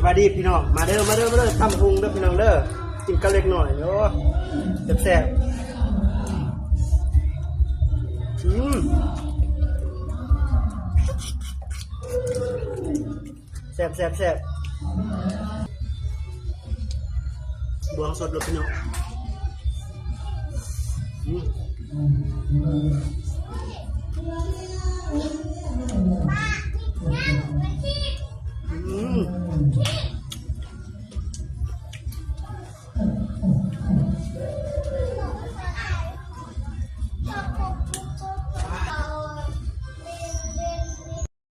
ສະບາຍດີພີ່ນ້ອງ ມາເດີ ມາເດີ ມາເດີ ຕຳບັກຫຸ່ງເດີພີ່ນ້ອງເດີ ກິນກັບເລັກນ້ອຍ ໂອ້ ແຊບໆ ອືມ ແຊບໆໆ ບວງສົດໂລດພີ່ນ້ອງ ອືມ.